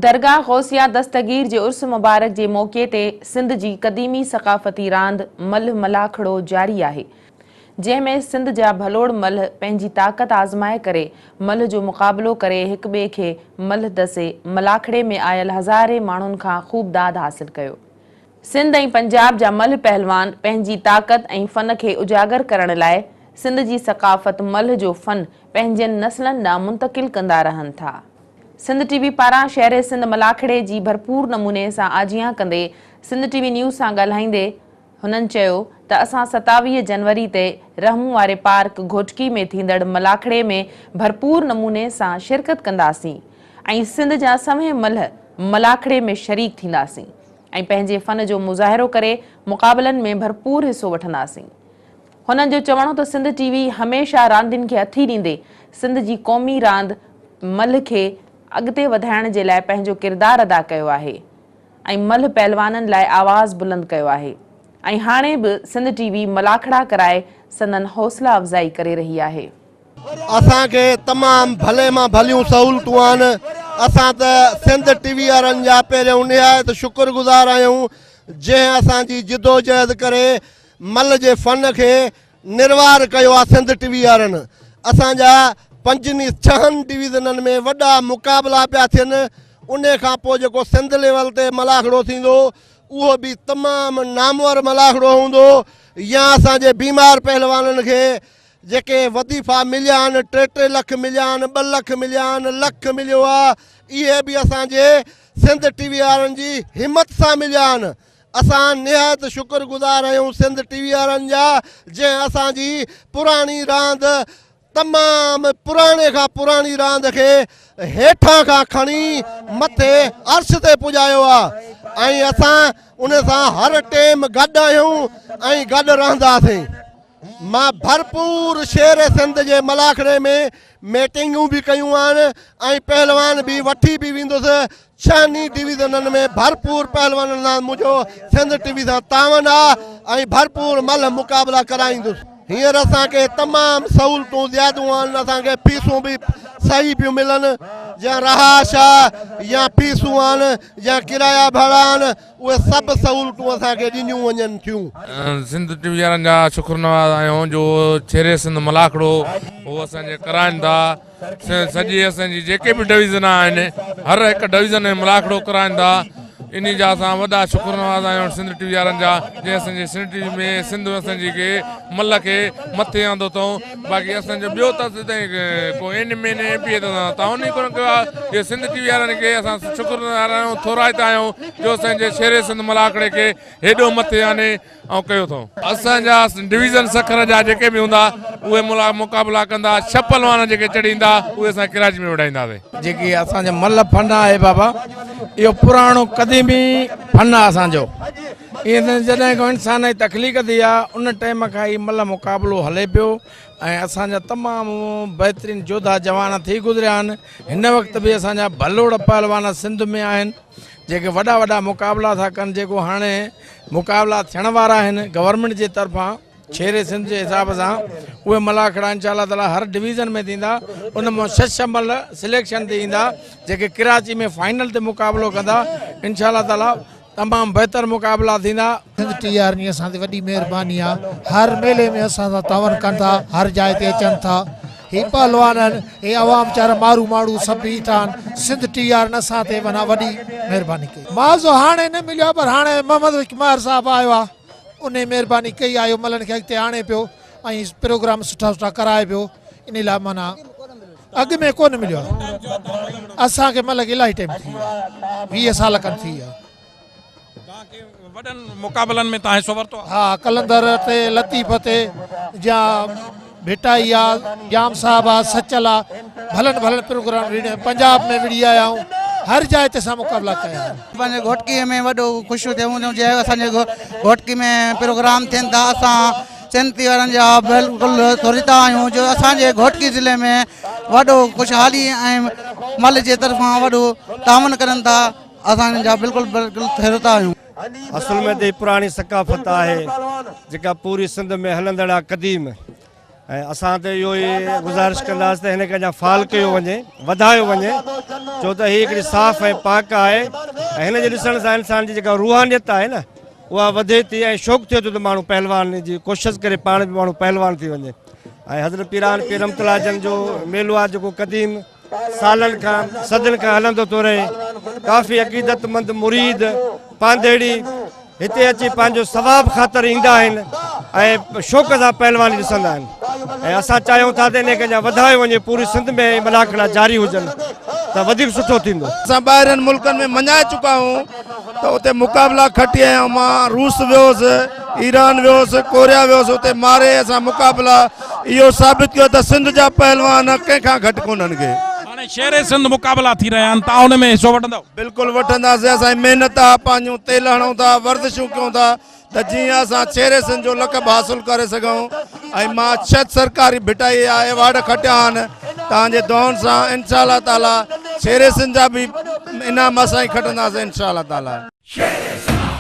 درگاهه غوثيه دستگير جي عرس مبارڪ جي موقعي تي سنڌ جي قديمي ثقافتي راند ملهه ملاکڙو جاري آهي، جنهن ۾ سنڌ جا ڀلوڙ ملهه پنهنجي طاقت آزمائي ڪري ملهه جو مقابلو ڪري هڪ ٻئي کي ملهه دسي ملاکڙي ۾ آيل هزارين ماڻهن کان خوب داد حاصل ڪيو. سنڌ ۽ پنجاب جا ملهه پهلوان پنهنجي طاقت ۽ فن کي اجاگر ڪرڻ لاء سنڌ جي ثقافت ملهه جو فن پنهنجن نسلن ڏانهن منتقل ڪندا رهن ٿا. سنڌ ٽي وي پاران شهر سنڌ ملاکڙي جي ڀرپور نموني سان آجيان ڪندي سنڌ ٽي وي نيوز سان ڳالهائيندي هنن چيو ته اسان 27 جنوري تي رحمون واري پارڪ گهوٽڪي ۾ ٿيندڙ ملاکڙي ۾ ڀرپور نموني سان شرڪت ڪنداسين ۽ سنڌ جا سوين ملهه ملاکڙي ۾ شريڪ ٿينداسين ۽ پنهنجي فن جو مظاهرو ڪري مقابلن ۾ ڀرپور حصو وٺنداسين. هنن جو چوڻ هو ته سنڌ ٽي وي هميشه راندين کي هٿي ڏيندي سنڌ جي قومي راند ملهه کي اڳتي وڌائڻ جي لاء پنهنجو ڪردار ادا ڪيو آهي ۽ ملهه پهلوانن لاء آواز بلند ڪيو آهي ۽ هاڻي به سنڌ ٽي وي ملاکڙا ڪرائي سندن حوصلا افزائي ڪري رهي آهي. اسان کي تمام ڀلي مان ڀليون سهولتون آهن اسان ته سنڌ ٽي وي وارن جا پهريون نهايت شڪر گذار آهيون جنهن اسان جي جدوجهد ڪري ملهه جي فن کي نروار ڪيو آ سنڌ ٽي وي وارن اسان جا پنجن ڇهن ڊويزنن ۾ وڏا مقابلا پيا ٿين انهي کان پوء جيڪو سنڌ ليول تي ملاکڙو ٿيندو اهو به تمام نامور ملاکڙو هوندو يا اسان جي بيمار پهلوانن کي جيڪي وظيفا مليا آهن ٽي ٽي لک مليا آهن ٻه لک مليا آهن لک مليو آ اهي به اسان جي سنڌ ٽي وي وارن جي همت سان مليا آهن اسان نهايت شڪر گذار آهيون سنڌ ٽي وي وارن جا جنهن اسان جي پراڻي راند تمام پراڻي کان پراڻي راند کي هيٺان کان کڻي مٿي عرش تي پڄايو آ ۽ اسان ان سان هر ٽيم گڏ آهيون ۽ گڏ رهنداسين. مان ڀرپور شير سنڌ جي ملاکڙي ۾ ميٽنگون به ڪيون آهن ۽ پهلوان به وٺي به ويندس ڇهن ئي ڊويزنن ۾ ڀرپور پهلوانن سان منهنجو سنڌ ٽي وي سان تعاون آ ۽ ڀرپور ملهه مقابلا ڪرائيندس. هينئر اسان کي تمام سهولتون زيادون آهن اسان کي فيسون به صحيح پيون ملن يا رهائش آ يا فيسون آهن يا ڪرايا ڀاڙا آهن اهي سڀ سهولتون اسان کي ڏنيون وڃن ٿيون. سنڌ ٽي وي وارن جا شڪر نواز آهيون جو ڇيري سنڌ ملاکڙو هو اسان جي ڪرائن ٿا. سڄي اسان جي جيڪي به ڊويزن آهن هر هڪ ڊويزن ۾ ملاکڙو ڪرائن ٿا انهي جا اسان وڏا شڪر نواز آهيون سنڌ ٽي وي وارن جا جنهن اسان جي سنڌ ٽي وي ۾ سنڌ اسان جي کي ملهه کي مٿي آندو اٿئون باقي اسان جو ٻيو ته ڪو N M N M P A ته تعاون ئي ڪونه ڪيو آهي اهو سنڌ ٽي وي وارن کي اسان شڪر گذار آهيون ٿورائتا آهيون جو اسان جي شير سنڌ ملاکڙي کي هيڏو مٿي آني ۽ ڪيو اٿئون. اسان جا ڊويزن سکر جا جيڪي به هوندا اهي ملا مقابلا ڪندا ڇهه پهلوان جيڪي چڙهي ايندا اهي اسان ڪراچي ۾ وڙهائينداسين. جيڪي اسان جو ملهه فن آهي بابا اهو پراڻو قديمي فن آهي اسان جو ائين ته جڏهن کان انسان جي تخليق ٿي آهي ان ٽائيم کان هي ملهه مقابلو هلي پيو ۽ اسان جا تمام بهترين جوڌا جوان ٿي گذريا آهن هن وقت به اسان جا ڀلوڙ پهلوان سنڌ ۾ آهن جيڪي وڏا وڏا مقابلا ٿا ڪن جيڪو هاڻي مقابلا ٿيڻ وارا آهن گورنمينٽ جي طرفان شير سنڌ جي حساب سان اهي ملاکڙا انشاء الله تعالي هر ڊويزن ۾ ٿيندا ان مان ڇهه ڇهه مل سليڪشن تي ايندا جيڪي ڪراچي ۾ فائنل تي مقابلو ڪندا انشاء الله تعالي تمام بهتر مقابلا ٿيندا. سنڌ ٽي آر جي اسان تي وڏي مهرباني آ هر ميلي ۾ اسان سان تعاون ڪن ٿا هر جاء تي اچن ٿا هي پهلوان آهن هي عوام ويچارا مارو ماڻهو سڀ بيٺا آهن سنڌ ٽي آر اسان تي معنيٰ وڏي مهرباني ڪئي. معاوضو هاڻي نه مليو آ پر هاڻي محمد بخش مهر صاحب آيو آ انهي مهرباني ڪئي آ اهو ملن کي اڳتي آڻي پيو ۽ پروگرام سٺا سٺا ڪرائي پيو انهي لاء معنيٰ اڳ ۾ ڪونه مليو آ اسان کي ملڪ الاهي ٽيم ٿي ويو آ 20 سال کن ٿي ويا. توهان کي وڏن مقابلن ۾ توهان حصو ورتو آهي؟ ها قلندر تي لطيف تي جا ڀٽائي آ ڄام صاحب آ سچل آ ڀلن ڀلن پروگرام وڙهي پنجاب ۾ وڙهي آيا آهيون هر جاء تي اسان مقابلا ڪيا آهن. پنهنجي گهوٽڪي ۾ وڏو خوش ٿيون جي اسان جي گهوٽڪي ۾ پروگرام ٿين ٿا اسان سنڌي وارن جا بلڪل ٿورائتا آهيون جو اسان جي گهوٽڪي ضلعي ۾ وڏو خوشحالي ۽ مل جي طرفان وڏو تعاون ڪرن ٿا اسان انهن جا بلڪل بلڪل ٿورائتا آهيون. اصل ۾ ته هي پراڻي ثقافت آهي جيڪا پوري سنڌ ۾ هلندڙ آهي قديم ۽ اسان ته اهو ئي گذارش ڪنداسين ته هن کي اڃا فعال ڪيو وڃي، وڌايو وڃي، ڇو ته هي هڪڙي صاف ۽ پاڪ آهي ۽ هن جي ڏسڻ سان انسان جي جيڪا روحانيت آهي نه اها وڌي ٿي ۽ شوق ٿئي ٿو ته ماڻهو پهلوان جي ڪوشش ڪري پاڻ به ماڻهو پهلوان ٿي وڃي ۽ حضرت پيران پير رحمت الله جن جو ميلو آهي جيڪو قديم سالن کان صدين کان هلندو ٿو رهي. ڪافي عقيدتمند مريد پانڌيڙي هتي اچي پنهنجو ثواب خاطر ايندا آهن ۽ شوق سان پهلواني ڏسندا آهن ۽ اسان چاهيون ٿا ته انهي کي اڃا وڌايو وڃي پوري سنڌ ۾ اهي ملاکڙا جاري هجن ته وڌيڪ سٺو ٿيندو. اسان ٻاهرين ملڪن ۾ مڃائي چڪا آهيون ته اتي مقابلا کٽي آيا آهيون مان روس ويو هوس ايران ويو هوس ڪوريا ويو هوس اتي ماري اسان مقابلا اهو ثابت ڪيو ته سنڌ جا پهلوان ڪنهن کان گهٽ ڪونهن کي. هاڻي شهر سنڌ مقابلا ٿي رهيا آهن توهان ان ۾ حصو وٺندؤ؟ بلڪل وٺنداسين اسان جي محنت آ پنهنجون تيل هڻون ٿا ورزشون ڪيون ٿا ته جيئن اسان شهر سنڌ جو لقب حاصل ڪري سگهون ۽ مان ڇهه سرڪاري ڀٽائي جا ايوارڊ کٽيا آهن توهان جي دعائن سان انشاء الله تعالي شهر سنڌ جا به انعام اسان ئي کٽنداسين انشاء الله تعالي. شهر سنڌ.